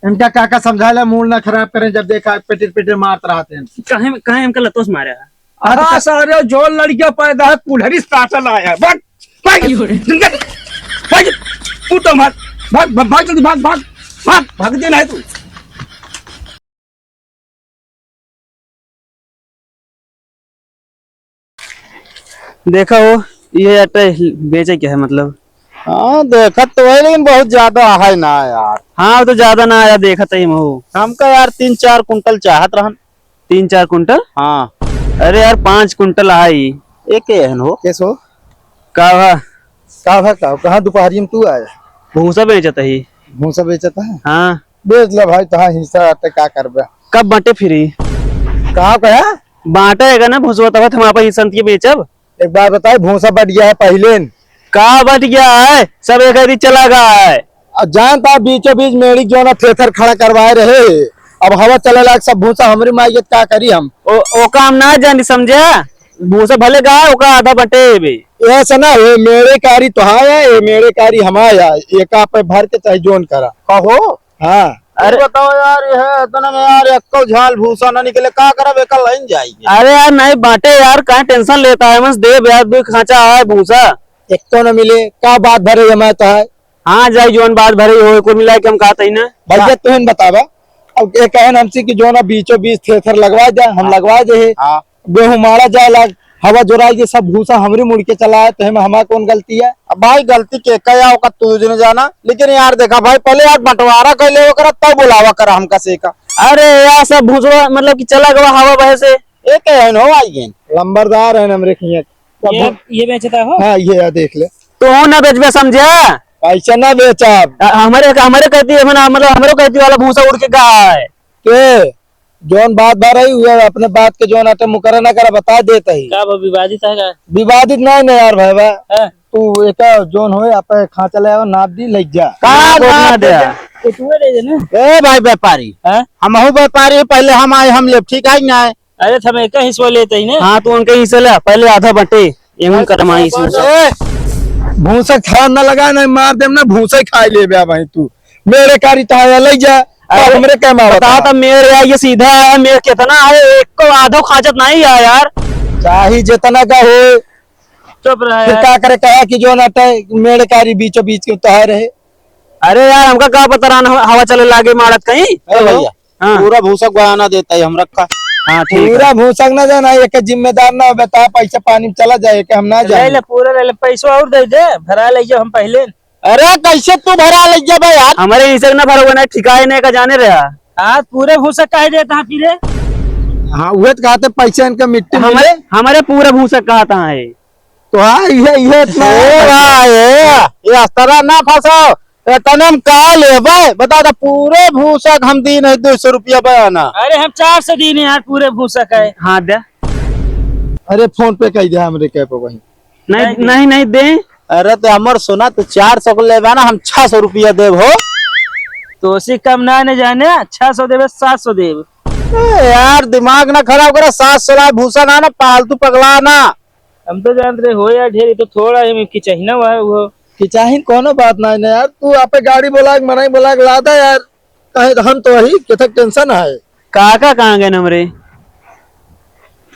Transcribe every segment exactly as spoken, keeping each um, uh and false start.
इनका काका समझाइला, मूड ना खराब करें, जब देखा पेटिर पेटिर मारत रहत हैं। काहे, काहे हमका लतोस मारे है? अरे हाँ, सारे जो लड़कियां पैदा है, कुल्हरी साटल आया है। भाग, भाग, भाग, तू तो भाग, भाग, भाग, भाग, जल्दी भाग, भाग, भाग, भाग दे नहीं तू। देखा हो, ये आटा बेचे क्या है, मतलब? हाँ, देखत तो है, लेकिन बहुत ज्यादा है ना यार। हाँ, वो तो ज्यादा ना आया, देखत ही महू। हमका यार तीन चार कुंटल चाहत रहन। तीन चार कुंटल? हाँ। अरे यार, पाँच कुंटल आई। एक एहन हो। कैसे हो? का भा? का भा, का? कहाँ दोपहरी में तू आया? भूसा बेचत ही। भूसा बेचत है? हाँ। बेच ले भाई, तोहार हिस्सा आटे का करबे? कब बांटे फिरी? का कहा? बांटे है ना भूसवा, तब हम आपन हिस्सा के बेचब। एक बात बताई, भूसा बट गया है पहिले न। का बट गया है? सब एक आदि चला गया है। अब जानता, बीचों बीच मेड़ी जो ना थ्रेसर खड़ा करवाए रहे, अब हवा चले लाग, सब भूसा हमरी माई के, का करी हम? ओ, ओका हम ना जानी, समझे? भूसा भले गया, ओका आधा बटे बे। ऐसा ना हो, मेड़े कारी तोहार है, ये मेड़े कारी हमार है, एका पे भर के चाहे जोन करा। कहो। हाँ। अरे अरे बताओ यार, ये है इतना में यार, एक्को झाल भूसा ना निकले, का करब, एका लाइन जाएगी। अरे यार, नहीं बाटे यार, काहे tension लेता है, मस देब यार, दो खांचा है भूसा। एक तो न मिले, का बात भरे जमात है? हाँ, जाई जौन बात भरे हो, कुल मिला के हम कहत ही ना। भैया, तू ही न बतावा, अब ये कहन हमसे कि जो ना बीचों बीच थ्रेसर लगवा दे, हम हाँ। लगवा दे है। हाँ। गेहूं मारा जाए लाग, हवा जोराई के सब भूसा हमरे मुड़ के चला है, तो हमें, हमार कौन गलती है? अब भाई, गलती के का या ओका तू जने जाना, लेकिन यार देखा भाई, पहले यार बंटवारा कर ले ओकरा, तब बुलावा करा हमका से का। अरे यार, सब भूसवा मतलब कि चला गवा हवा बहे से। एक है न हो आई गेन। लंबरदार है न हमरे खिया। ये, ये बेचता हो? हाँ, ये यार देख ले। तू ना बेचबे समझे? पैसा ना बेचब। अ, हमरे, हमरे कहती है ना, मतलब हमरो कहती वाला भूसा उड़ के गया है। के? जौन बात बा रही, उहे अपने बात के जौन आटे मुकर्रा ना करा, बता देत ही। का बा, विवादित है का? विवादित नहीं ना यार भाई बा। हाँ। तू एका जौन होए, आप खांचा ले आओ, नाप दी, लग जा। का नाप ना नाप दे? दे? तो तू दे दे ना। ए भाई व्यापारी, हाँ? हमहू व्यापारी, पहले हम आए, हम लेब, ठीक है कि ना? अरे, तो हम एक हिस्सा लेते ही ना। हाँ, तू उनके हिस्से ले, पहले आधा बटे, ये हम कदम आई इसमें से। ए, भूसा खा ना लगा, ना मार देम ना, भूसा ही खाई लेबे भाई तू। मेरे कारी तो आया, ले जा। अरे, हमरे क्या मारा बता था? तो मेरे या ये सीधा है, मेरे कितना है, एक को आधो खाचत नहीं है यार। चाही जितना का हो। चुप रह फिर यार। का करे, कहा कि जो ना टे-, मेरे कारी बीचों बीच के उतार रहे। अरे यार, हमका का पता रहन, हवा चले लागे मारत कहीं। ए भैया, हाँ। पूरा भूसक बयाना देता है हम रखा। हाँ, ठीक है। पूरा भूसक ना जाना, एक जिम्मेदार ना हो, बता, पैसा पानी में चला जाए, कि हम ना ले जाए। ले, पूरा ले ले, पैसा और दे दे, भरा ले जाओ हम पहले। अरे, कैसे तू भरा ले जाबे यार? हमारे हिस्से ना भरा हुआ ना, ठिकाए नहीं का जाने रहा। आज पूरे भूसक काहे देता है फिरे? हाँ, उहे तो कहते पैसा इनका मिट्टी हमारे, मिले। हमारे पूरा भूसक कहता है। तो हाँ, ये, ये इतना ए है। भाई, ए, ये अस्तर ना फंसाओ। ए, तने हम का लेबे? बता दे, पूरे भूसा के हम दीन है दो सौ रुपया बयाना। अरे, हम चार सौ दीन है यार, पूरे भूसा का है। हाँ, दे। अरे, PhonePe कह दे हमरे के पे वही। नहीं, नहीं, नहीं। नहीं, नहीं दे। अरे, तो हमर सोना, तू चार सौ को लेबे ना, हम छह सौ रुपया देब हो। तो उसी कम ना, नहीं जाने, छह सौ देबे, सात सौ देब। ए, यार, दिमाग ना खराब करे, सात सौ ला भूसा ना, ना, पालतू पगला ना। हम तो जानत रहे हो यार ढेर, तो थोड़ा ही किचहिना हुआ है वो। किचहिन कोनो बात ना है ना यार, तू आपे गाड़ी बोला के, मनई बोला के ला दे यार, कहे तो हम तो वही, कितक tension है। काका कहाँ गए हमरे?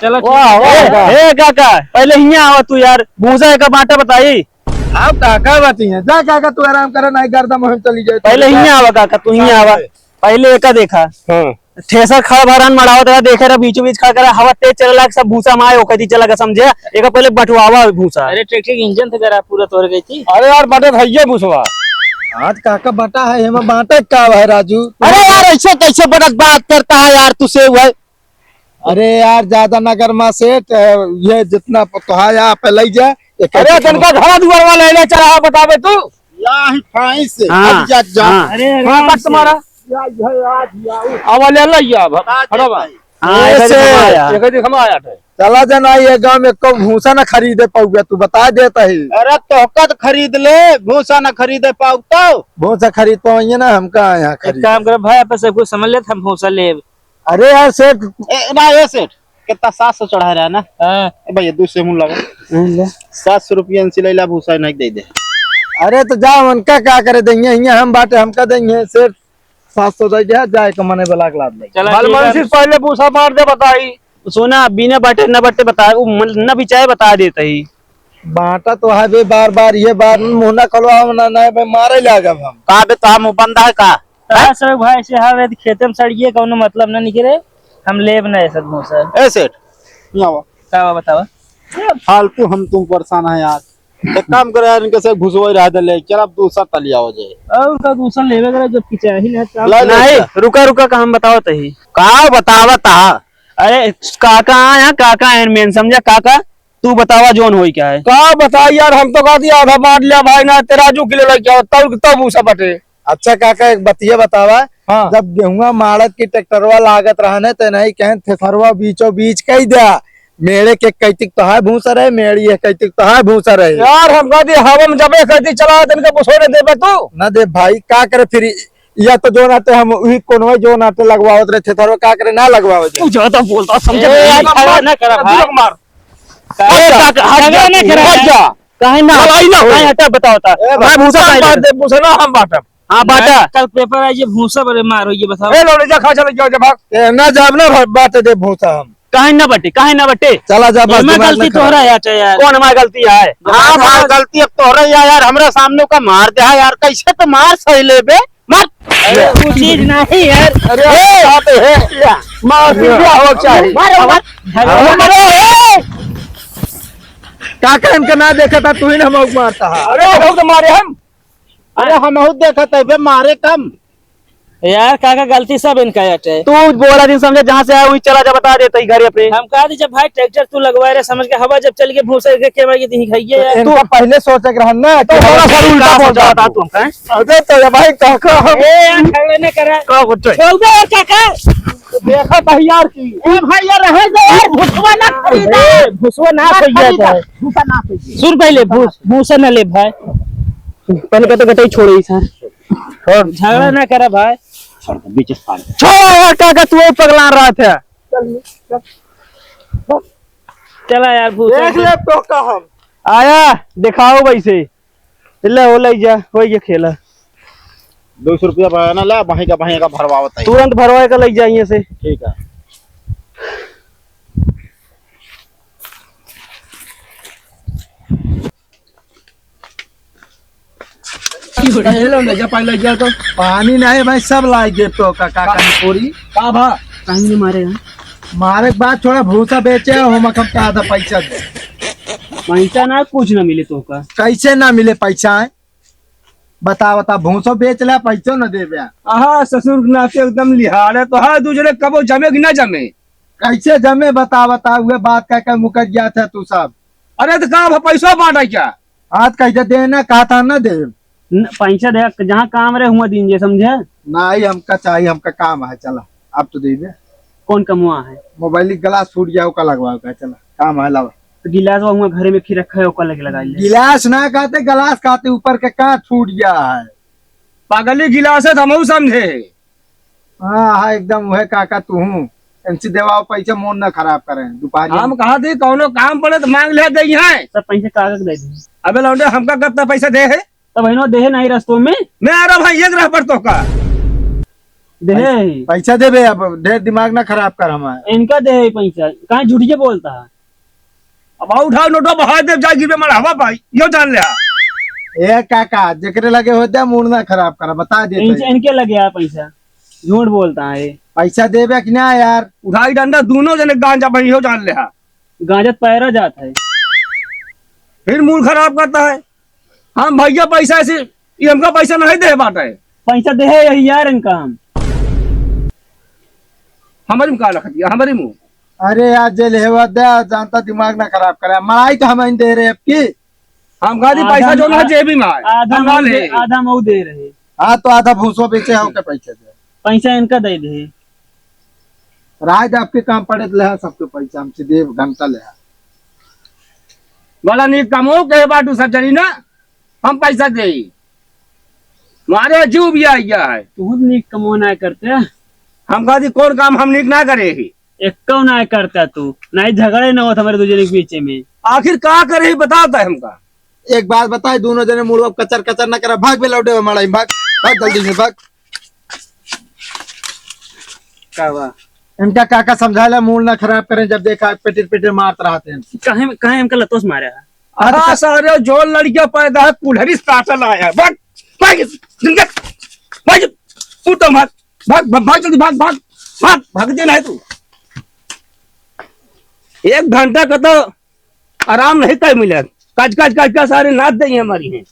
चलो, ठीक वाह, है। वाह, ए, वाह। ए, काका, पहले हियाँ आवा तू यार, भूसा का बाटा बताई। आप काका बाती हैं, जा काका, तू आराम करे, नहीं गर्दा मुहिम चली जाए। पहले हियाँ आवा काका, तू हियाँ आवा। पहले एका देखा। हाँ। ठेसर खड़ा भरन मड़ावत रहा, देखे रहा, बीचों बीच खड़ा करा, हवा तेज चले लाग, सब भूसा माय ओकर दी चला के समझे, एका पहले बंटवावा भूसा। अरे, ट्रैक्टर के इंजन तो गरा पूरा तोड़ गई थी। अरे यार, बटत है ये भूसवा। हाथ काका बटा है, हेमा बांटे का है राजू? अरे यार, ऐसे कैसे बटत बात करता है यार, तू से हुआ है? अरे यार, ज्यादा ना गरमा सेठ, ये जितना तोहार आप ले जा, एक अरे, एक तनका घर दुआर वाला ले चला, बतावे तू। या ही फाइस से, हाँ, हट जा, जा। हाँ। अरे, हाँ, अरे, कट मारा। या, या, या, या, अब ले, ले, या, अब, बता दे हटो बा। भाई। हाँ, ऐसे ऐसे घुमाया। एक दिन घुमाया थे। चला जा ना, ये गांव में को भूसा ना खरीदे पाऊगा, तू बता देता ही। अरे, तोहका तो खरीद ले, भूसा ना खरीदे पाऊ तो। भूसा खरीद पाएंगे ना, हमका यहाँ एक खरीद। काम करो भाई, आप से कुछ समझ ले, हम भूसा ले। अरे यार सेठ। ए, ना, ए सेठ, कितना सात सौ चढ़ा रहा है ना? हाँ। ए भैया, दो सौ मुन लगा। ले। सात सौ रुपया इनसे ले ला, भूसा नहीं दे दे। अरे तो जा, उनका क्या करे देंगे, हियाँ हम बाटे, हमका देंगे सेठ। सात सौ दे दिया, जाए के मने बलाक लाद ले। चला, भल ठीक है। मनसी पहले भूसा मार दे, बताई। सुना, बिना बाटे न बाटे बता, उ मन न बिचाए बता देत ही। बाटा तो है बे, बार बार ये बात मुंह ना खोलवाओ ना, ना बे, मारे लागब हम। का बे, तो हम बंदा है का? तोरा सब भाई से हवे, खेते में सड़िए, कौनो मतलब ना निकले, हम लेब ना ऐसा भूसा। ए सेठ, यहाँ आओ। का बा, बतावा। फालतू हम तुम परेशान है यार। एक काम करे यार, इनके से घुसवाई रह दे ले, चल अब दूसरा तलिया हो जाए। और का दूसरा लेवे करे, जब पिचाही ना काम। ला ले नहीं, जा। रुका, रुका, का हम बतावत ही। का बतावत हा? अरे, काका आया, काका है मेन, समझा काका? तू बतावा, जोन होई क्या है? का बताई यार, हम तो कहती आधा बांट लिया भाई ना, तेरा जो किलो लग गया, तब, तब उ सब बटे। अच्छा काका, एक बतिया बतावा। हाँ। जब गेहुआ माड़त की ट्रैक्टरवा लागत रहा न, ते नहीं कहन थेथरवा बीचों बीच कही द्या। मेड़े के कैतिक तो है भूसा रहे, मेड़ी है कैतिक तो है भूसा रहे। यार, हम कहती हवा में जबे कहती चला, तनिका बुसोने देबे तू। ना दे भाई, का करे फिर, या तो जो नाते हम वही कोनवा जो नाते लगवावत रहे थेथरवा, का करे ना लगवावे दे। तू ज्यादा बोलता, समझे ए, नहीं? यार, झगड़ा ना करा भाई। मार। ए, काका, हट जा, झगड़ा ना करा। हट जा। काहे ना? लड़ाई ना हो। काहे हटा, बताओ ता। ए, मैं भूसा हम काहे बांट लेता? दे, भूसा ना हम बांटब। हाँ, बांटा। कल पेपर आई, ये भूसा बरे मारो, ये बताओ। ए, लो, ले जा, खा, चल, जाओ, जा, भाग। ए, ना जाब ना, भाई, बांट दे भूसा हम। काहे ना बटे, काहे ना बटे? चला जा, बस, एमा दिमाग गलती ना खराब। तोहरा है, अच्छा यार। कौन हमार गलती है? हाँ, हाँ। हमार गलती अब तोहरा है यार, हमरा सामने का मार दे है यार, कैसे तो मार सही लेबे? मार। अरे, वो चीज नहीं यार। अरे, ए! बात है। मार दिया हो चाहे। मारो, मार। अरे, मारो, ए! काका इनका ना देखा था, तू ही ना हमको मारता है। अरे, हम तो मारे हम। अरे, हम बहुत देखा था, बे मारे कम। यार, काका गलती सब इनका हटे। तू बोला दिन समझे, जहाँ से आया वहीं चला जा, बता देता ही घर अपने। हम कहा दी जब भाई ट्रैक्टर तू लगवाए रहे, समझ के हवा जब चल के भूसा के केवल ये दी खाइए तो यार। इनका पहले सोचे के रहन ना कि तो बड़ा हम सा उल्टा का बोल रहा सोचा था तू। तुम, हैं? अरे तो ये भाई काका हम ए, यार, झगड़ा ना करा। का बोलते? छोड़ दे यार, काका। देखा था यार की। ए भाई, यार, रहे दे यार, भुसवा ना खरीदा। ए, भुसवा ना मत खरीदा खरीदा। तो। भूसा ना खरीदा। सुन पहले, भूस-, भूसा ना ले भाई। पहले कहते गटई छोड़े ही सर। छोड़। झगड़ा ना करा भाई। छोड़ दे, बीच से फाड़ दे। छोड़ यार, काका, तू ही पगला रहा था। चल, चल। चला यार, भूसा देख ले तो का हम। आया, दिखाओ वैसे। ले, हो ले जा, हो ये खेला। दो सौ रुपया बा ना, ला, वहीं का, वहीं का भरवावत है। तुरंत भरवाए का ले जाइए से। ठीक है। ए लो, ले जा, पानी ले जा तो। पानी नहीं भाई, सब लाई जेब तो का, का, का, पूरी। का भा? कहीं नहीं मारे हैं। मारे के बाद थोड़ा भूसा बेचे, हम कब का आधा पैसा दे। पैसा ना, कुछ ना मिले तो का। कैसे ना मिले पैसा है? बता, बता, भूसो बेच ले, पैसो न देबे। आहा, ससुर के नाते एकदम लिहाड़ है, तो हाँ, दू जने कबो जमे कि ना जमे? कैसे जमे, बता, बता, उहे बात कह के मुकर गया था तू सब। अरे, तो का भा, पैसो बांटा क्या? आज कैसे देना, कहा था ना दे। न, पैसा दे, जहाँ काम रहे, हुआ दीजिए, समझे? नहीं, हमका चाहिए, हमका काम है, चला, अब तो देबे। कौन कमुआ है? मोबाइल के ग्लास फूट गया, ओका लगवाओ का, चला, काम है, लावा। तो गिलास वो हुआ घरे में खी रखा है, ओका लगे लगा ले। गिलास ना कहते, ग्लास कहते, ऊपर के कांच फूट गया है। पागली गिलास है, तो हमहू समझे। हाँ, हाँ, एकदम उहे काका तू हूँ। एनसी देवा पैसा मोन ना खराब करे, दुपारी हम कहा थे, कौनो काम पड़े तो मांग ले दे यहाँ। सब पैसे कागज दे दी। अबे लौंडे, हमका कब तक पैसा दे है? तब इन्हों देहे नहीं रस्तों में। मैं आ रहा भाई, एक रह पर तो का। देहे पैस-, ही। पैसा देबे, अब ढेर दिमाग ना खराब कर हमार। इनका देहे ही पैसा, कहाँ झूठ के बोलता है? अब आओ उठाओ नोटवा बहा दे, जा गिरबे मड़हवा भाई, यो जान ले। ए काका, जेकरे लगे हो दे, मूड ना खराब करा, बता दे इन-, तो। इनके लगे आ पैसा, झूठ बोलता है। पैसा देबे कि ना यार? उठाई डंडा, दोनों जने गांजा भाई, यो जान ले। गांजा तो पैरा जाता है। फिर मूड खराब करता है। हम भैया पैसा ऐसे, ये हमका पैसा नहीं दे बाटे। पैसा दे है यही यार इनका हम। हमारी में का रख दिया, हमारी मुंह। अरे यार, जे लेवा दे, जानता दिमाग ना खराब करे। मड़ाई तो हम ही दे रहे अब की। हम कहा दी पैसा आधा जो ना मा-, जेबी में आए, आधा हम ना मऊ दे, ले। आधा मऊ दे रहे। हाँ, तो आधा भूसो बेचे हो के पैसे दे। पैसा इनका दे दे। राज आपके काम पड़े तो ले आ सबके पैसा, हमसे देव घंटा ले आ। बड़ा नीक कमो के बाटू सब जनी ना, हम पैसा दे। मारे जीव भी आ गया है। तू नीक कमो ना करते। हम कहा दी कौन काम हम नीक ना करे ही। एक कौन ना करता तू, नहीं झगड़े ना होत हमारे दो जने के बीच में। आखिर का करे ही बताता है हमका। एक बात बताए, दोनों जने मुड़वा कचर कचर ना करा, भाग बे लौटे मड़ाई, भाग, भाग जल्दी से भाग। का बा? इनका काका समझाला, मूड ना खराब करें, जब देखा पेटे पेटे मारत रहते हैं। काहे, काहे इनका लतोस मारे है? आज हाँ, का सारे जो लड़कियां पैदा है, कुल्हरी साटा लाया है। भाग, भाग, जिनका, भाग, तू तो भाग, भाग, भाग, भाग, जल्दी भाग, भाग, भाग, भाग दे नहीं तू। एक घंटा का तो आराम नहीं तय मिले। काज, काज, काज, काज सारे नाच दे हमारी हैं।